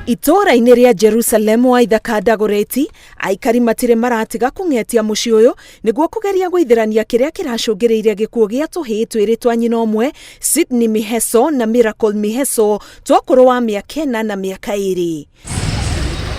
Itũũra-inĩ rĩa Jerusalem wa Ithaka Dagoretti, aikari matirĩ maratiga kũng'etia mũciĩ ũyũ nĩguo kũgeria gũithĩrania kĩrĩa kĩracũngĩrĩirie gĩkuũ gĩa tũhĩĩ twĩrĩ twa nyina ũmwe, Sydney Miheso na Miracle Miheso, twa ũkũrũ wa mĩaka ĩna na mĩaka ĩrĩ.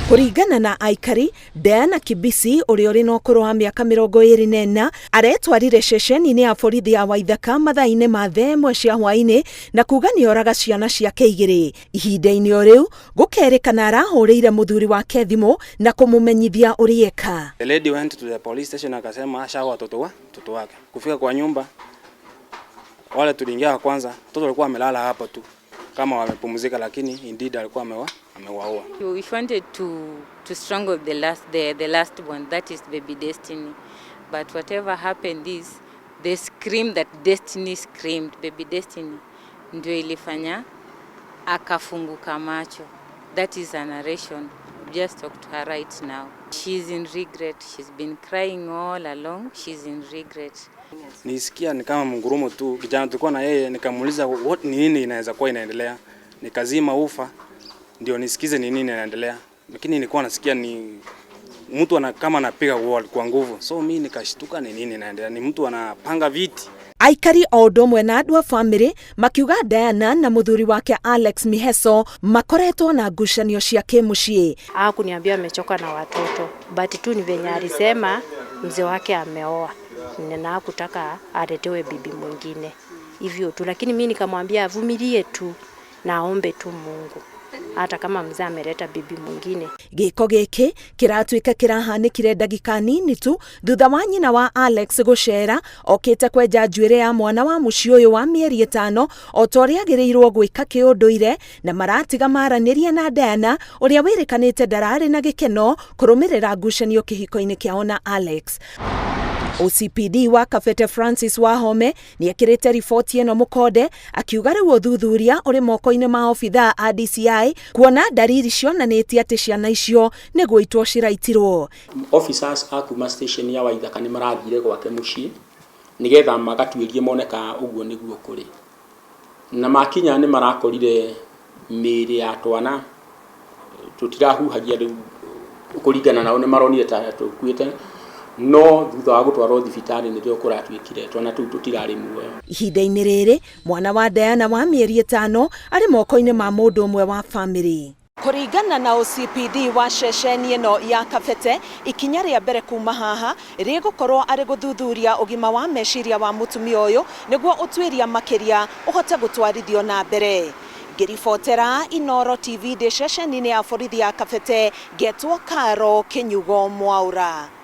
Kũringana na aikari, Diana Kibisi ũrĩa ũrĩ na ũkũrũ wa mĩaka 24 aretwarire ceceni-inĩ ya borithi ya Waithaka mathaa-inĩ ma thaa ĩmwe cia hwaĩ-inĩ na kuga nĩoraga ciana ciake igĩrĩ. Ihinda-inĩ o rĩu, gũkerĩkana arahũrĩire mũthuri wake thimũ na kũmũmenyithia ũrĩa eka. The lady went to the police station akasema ashaua watoto wake. Kufika kwa nyumba wale tuliingia wa kwanza, watoto walikuwa wamelala hapo tu kama wamepumzika, lakini indeed alikuwa amewaua. We wanted to strangle the last one, that is baby Destiny. But whatever happened is the scream that Destiny screamed, baby Destiny, ndio ilifanya akafunguka macho. That is a narration. Just talk to her right now. She's in regret. She's been crying all along. She's in regret. Nisikia ni kama mngurumo tu, kijana tulikuwa na yeye, nikamuuliza what ni nini inaweza kuwa inaendelea. Nikazima woofer ndio nisikize ni nini inaendelea, lakini nilikuwa nasikia ni mtu kama anapiga wall kwa nguvu, so mi nikashtuka ni nini inaendelea, ni mtu anapanga viti. Aikari o ũndũ ũmwe na andũ a bamĩrĩ makiuga Diana na mũthuri wake Alex Miheso makoretwo na ngucanio cia kĩmũciĩ. Hakuniambia amechoka na watoto, but tu ni venye alisema mzee wake ameoa na hakutaka aletewe bibi mwingine hivyo tu, lakini mi nikamwambia avumilie tu na aombe tu Mungu hata kama mzee ameleta bibi mwingine. Gĩko gĩkĩ kĩratuĩka kĩrahanĩkire ndagĩka nini tu thutha wa nyina wa Alex gũcera okĩte kwenja njuĩrĩ ya mwana wa mũciĩ ũyũ wa mĩeri 5 o ta ũrĩa agĩrĩirwo gwĩka kĩũndũire, na maratiga maranĩria na Diana ũrĩa wĩrĩkanĩte ndararĩ na gĩkeno kũrũmĩrĩra ngucanio kĩhiko-inĩ kĩao na Alex. OCPD wa Kabete Francis Wahome nĩekĩrĩte riboti ĩno mũkonde, akiuga rĩu ũthuthuria ũrĩ moko-inĩ ma obithaa a DCI kuona ndariri cionanĩtie atĩ ciana icio nĩ gũitwo ciraitirwo. Officers a kuma station ya Waithaka nĩ marathire gwake mũciĩ nĩgetha magatuĩrie mone ka ũguo nĩguo kũrĩ, na makinya nĩ marakorire mĩĩrĩ ya twana. Tũtirahuhagia rĩu kũringana nao, nĩ maronire ta tũkuĩte, no thutha wa gũtwarwo thibitarĩ nĩrĩo kũratuĩkire twana tũu tũtirarĩ muoyo. Ihinda-inĩ rĩrĩ, mwana wa Diana wa mĩeri 5 arĩ moko-inĩ ma mũndũ ũmwe wa bamĩrĩ. Kũringana na OCPD wa ceceni ĩno ya Kabete, ikinya rĩa mbere kuma haha rĩgũkorwo arĩ gũthuthuria ũgima wa meciria wa mũtumia ũyũ nĩguo ũtuĩria makĩria ũhote gũtwarithio na mbere. Ngĩribotera Inooro TV ndĩ ceceni-inĩ ya borithi ya Kabete, ngetwo Karo Kĩnyugo Mwaura.